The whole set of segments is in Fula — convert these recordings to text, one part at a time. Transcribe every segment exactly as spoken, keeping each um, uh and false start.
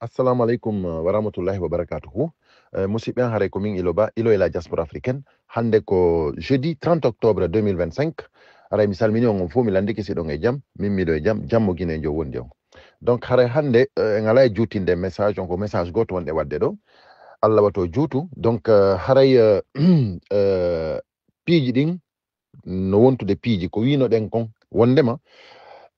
Assalamu alaikum, eh, wa rahmatullahi wa barakatuhu. Eh, musidɓe an, haray ko min Ilo Ba, Ilo e la diaspora africaine. Hannde ko jeudi trente octobre deux mille vingt-cinq. Haray mi salmini on, on fof, mi lanndike si ɗon e jam, min miɗo e jam, jam mo Guinée jo wondi on. Donc haray hannde, eh, en alaa e juutinde message on, ko message gooto wonɗe waɗde ɗo. Allah wato juutu. Donc, eh, haray, eh, eh, piiji ɗin no wontude piiji ko winoɗen kon wondema,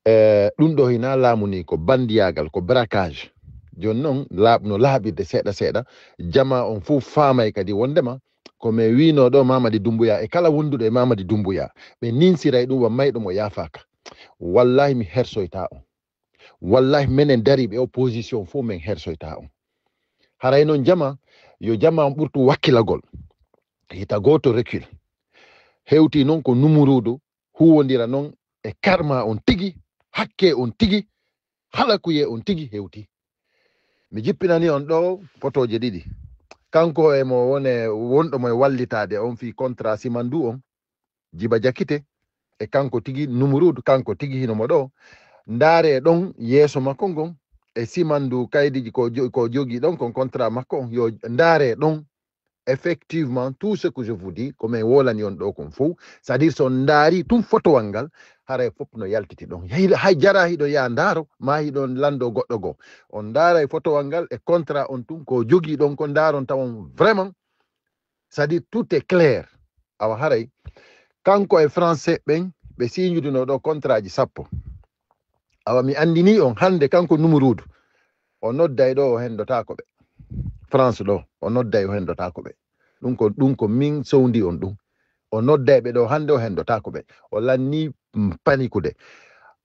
eh, ɗum ɗo hina laamu ni ko bandiyaagal, ko braquage. Jooni noon laaɓ-, no laaɓirde seeɗa seeɗa, jama on fof faamay kadi wondema ko min wino ɗo Mamadi Doumbouya e kala wonduɗo e Mamadi Doumbouya, ɓe ninsiray ɗum wa mayɗo mo yaafaaka. Wallahi mi hersoyta on. Wallahi menen dariiɓe opposition fof min hersoyta on. Haray noon jama, yo jama on ɓurtu wakkilagol. Hita gooto recul. Hewti noon ko Numuruudu huwondira noon e karma on tigi, hakke on tigi, halakuye on tigi hewti. Mi jippinani on ɗo fotooje ɗiɗi. Kanko e mo wone, wonɗo mo e wallitaade on fii contrat Simandu on, Jiba Jakite, e kanko tigi Numuruudu, kanko tigi hino mo ɗo. Ndaare ɗon yeeso makko ngon, e Simandu kaydiji ko jo-, ko jogii ɗon, kon contrat makko on, yo ndaare ɗon. Effectivement, tout ce que je vous dis, ko min wolani on ɗo kon fof, c'est-à-dire so on ndaari tun fotowal ngal, haray fof no yaltiti ɗon. Hay, hay jara hiɗo yaa ndaaro, ma hiɗon lanndo goɗɗo goo. On ndaara e fotowal ngal e contrat on tun, ko jogii ɗon ko ndaaron tawon vraiment, c'est-à-dire tout est clair. Awa haray, kanko e Français ɓen, ɓe signudino ɗo contrat ji sappo. Awa mi anndini on hannde kanko Numuruudu, o nodday ɗo, o henndotaako ɓe. France ɗo, o nodday, o henndotaako ɓe. Ɗum ko, ɗum ko min sowndi on ɗum. O nodday ɓe ɗo hannde, o henndotaako ɓe. O lanni, mm, panikude.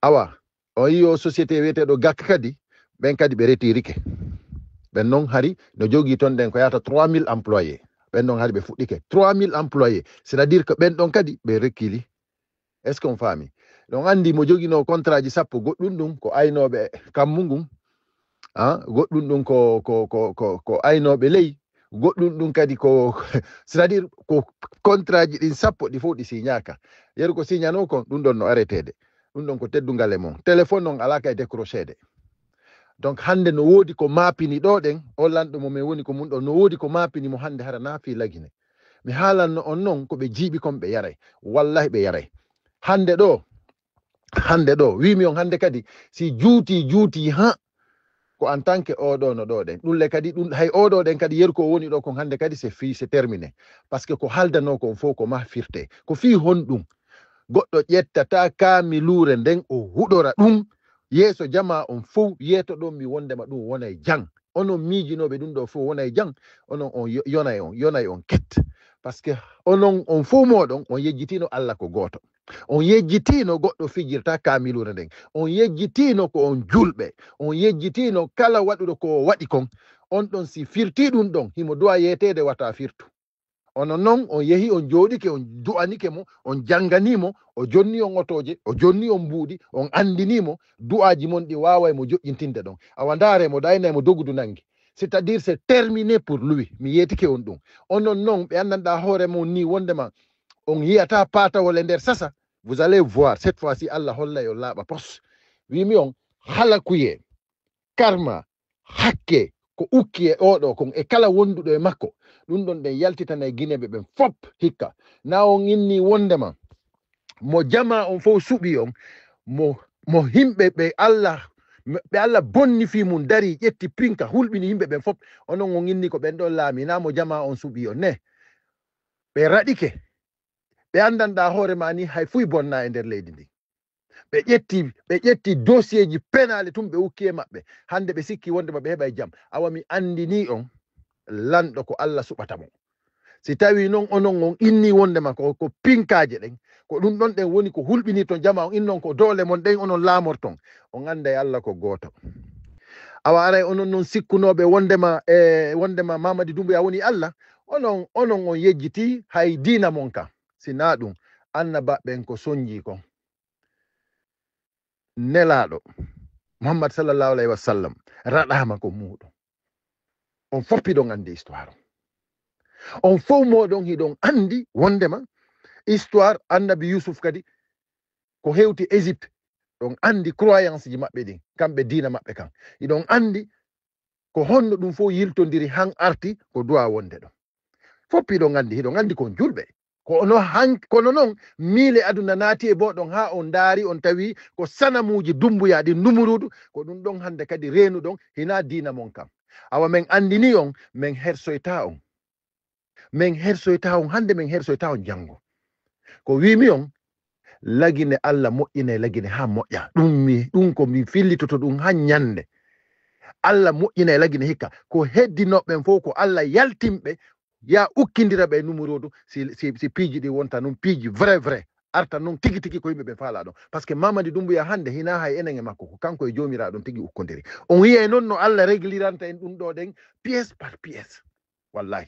Awa, o yi o société wiyeteeɗo Gak kadi, ɓen kadi ɓe retirike. Ɓen non hari no jogii ton ɗen ko yahata trois mille employés. Ɓen non hari ɓe fuɗɗike. Trois mille employés. C'est-à-dire que ɓen ɗon kadi ɓe rekkili. Est-ce que on faami? Ɗon anndi mo joginoo contrat ji sappo, goɗɗum ɗum ko aynooɓe kammu ngun. Ah, goɗɗum ɗum ko, ko, ko, ko, ko aynooɓe ley. Goɗɗum ɗum kadi ko, c'est-à-dire ko contrat ji ɗin sappo ɗi fof ɗi signaaka. Yeru ko signanoo kon, ɗum ɗon no arreteede. Ɗum ɗon ko teddungal e mon. Téléphone on alaa kay décrocheede. Donc hannde no woodi ko maapini ɗo ɗen, o lanɗo mo min woni ko mun ɗo, no woodi ko maapini mo hannde hara naa fii Lagine. Mi haalanno on non ko ɓe jiiɓi kon ɓe yaray. Wallahi ɓe yaray. Hannde ɗo, hannde ɗo, wiimi on hannde kadi, si juuti, juuti ha, ko en tant que oɗo no ɗo ɗen. Ɗum le kadi, ɗum hay oɗo ɗen kadi, yeru ko woni ɗo kon hannde kadi, c'est fini, c'est terminé. Parce que ko haaldanoo kon fof ko ma firte. Ko fii honɗum? Goɗɗo ƴettata kaamiluure nden o huɗora ɗum yeeso jamaa on fof, yeeto ɗon mi wondema ɗum wonay jang. Onon miijinooɓe ɗum ɗo fof wonay jang, onon on yo-, yonay on, yonay on ket. Parce que onon on fof mooɗon, on yejjitino Allah ko gooto. On yejjitino goɗɗo fijirta kaamiluure nden. On yejjitino ko on julɓe. On yejjitino kala waɗuɗo ko o waɗi kon. On ɗon si firti ɗum ɗon, himo du'a yeeteede wata firtu. Onon non, on yehi, on jooɗike, on du'anike mo, on jannganii mo, o jonni on otooje, o jonni on mbuuɗi, on anndinii mo, du'aaji mon ɗi waaway mo joƴƴintinde ɗon. Awa ndaare mo, ɗaynay mo dogudu nanngi. C'est-à-dire, c'est terminé pour lui. Mi yeetike on ɗum. Onon non, ɓe anndanɗaa hoore mon ni wondema on yiyata paatawol e nder sasa. Vous allez voir, cette fois-ci, Allah hollay on laaɓa pos. Wiimi on, halakuyee, karma, hakke ko ukki e oɗo kon e kala wonduɗo e makko. Ɗum ɗon ɗen yaltitanay Gineeɓe ɓen fop hikka. Na on inni wondema mo jamaa on fof suɓi on, mo, mo himɓe ɓe Allah, ɓe Allah bonni fii mum dari ƴetti pinka hulɓini yimɓe ɓen fop. Onon on inni ko ɓen ɗon laami, na mo jamaa on suɓi on ne. Ɓe raɗike. Ɓe anndanɗaa hoore ma ni hay fuy bonna e nder leydi ndi. Ɓe ƴetti, ɓe ƴetti dossier ji penaale tun ɓe ukki e maɓɓe. Hannde ɓe sikki wondema ɓe heɓay jam. Awa mi anndini on, lanɗo ko Allah suɓata mo. Si tawi non onon on inni wondema ko, ko pinkaaje ɗen, ko ɗum ɗon ɗen woni ko hulɓini ton jamaa on, innon ko doole mon ɗen onon laamorton. On annday Allah ko gooto. Awa aray onon non sikkunooɓe wondema, e, wondema Mamadi Doumbouya woni Allah, onon, onon on yejjiti hay diina mon kan. Si naa ɗum, annabaaɓe ɓen ko sonji kon. Nelaaɗo Muhammad sallallahu alayhi wa sallam raɗaama ko muuɗum. On fop hiɗon anndi histoire on. On fof mooɗon hiɗon anndi wondema histoire annabi Yusuf kadi ko hewti Égypte. Ɗon anndi croyance ji maɓɓe ɗin, kamɓe diina maɓɓe kan. Hiɗon anndi Ko honno ɗum fof yiltondiri han arti ko duwa wonde ɗo. Fof hiɗon anndi, hiɗon anndi kon julɓe. Ko ono han-, kono noon, miile aduna naati e mooɗon haa on ndaari, on tawi ko sanamuuji Dumbuya ɗin numuruudu, ko ɗum ɗon hannde kadi reenuɗon, hinaa diina mon kan. Awa men anndini on, men hersoyta on. Men hersoyta on hannde, men hersoyta on janngo. Ko wiimi on, Lagine Allah moƴƴinay Lagine haa moƴƴa. Ɗum mi, ɗum ko mi fillitoto ɗum haa ñannde. Allah moƴƴinay Lagine hikka. Ko heddinooɓe ɓen fof ko Allah yaltinɓe, ya ukkindira ɓe numuruudu, si, si, si piiji ɗi wonta noon piiji vrai, vrai. Arta noon tigi tigi ko yimɓe ɓe faalaa ɗon. Parce que Mamadi Doumbouya hannde hinaa hay enen e makko, ko kanko e Joomiraaɗo on tigi ukkondiri. On yiyay noon no Allah régliranta en ɗum ɗo ɗen pièce par pièce. Wallahi.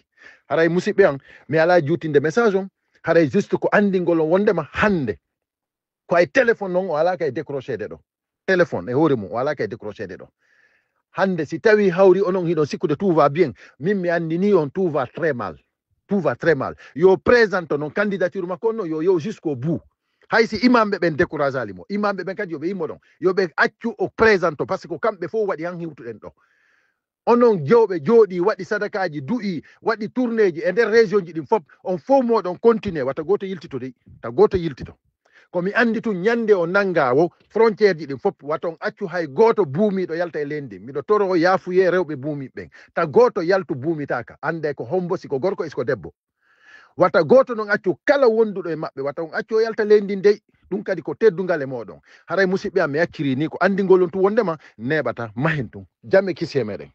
Haray musidɓe an, mi alaa juutinde message on, haray juste ko anndingol on wondema hannde ko ay téléphone on o alaa kay décroché de ɗo. Téléphone e hoore mum o alaa kay décroché de ɗo. Hannde si tawi hawri onon hiɗon sikkude tout va bien, min mi anndini on tout va très mal. Tout va très mal. Yo présente non candidature makko on non, yo, yo jusqu'au bout. Hay si imamɓe ɓen découragé ali mo, imamɓe ɓen kadi yo ɓe immo ɗon. Yo ɓe accu o présente, parce que ko kamɓe fof waɗi han hiwtuɗen ɗo. Onon jewɓe jooɗii, waɗi sadakaaji, du'ii, waɗi tournéeji e nder région ji ɗin fof, on fof mooɗon continue, wata gooto yiltito dey, ta gooto yiltito. Ko mi anndi tun ñannde o nanngaa wo frontière ji ɗin fof, wata on accu hay gooto buumiiɗo yalta e leydi ndin. Miɗo toroo yaafuyee rewɓe buumiiɓe ɓen. Ta gooto yaltu buumitaaka. Annde ko hombo, si ko gorko, e si ko debbo. Wata gooto non accu kala wonduɗo e maɓɓe, wata on accu o yalta leydi ndin dey. Ɗum kadi ko teddungal e mooɗon. Haray musidɓe am, mi acciri ni ko anndingol on tun wondema neeɓata mahin tun. Jam e kisiyee meɗen.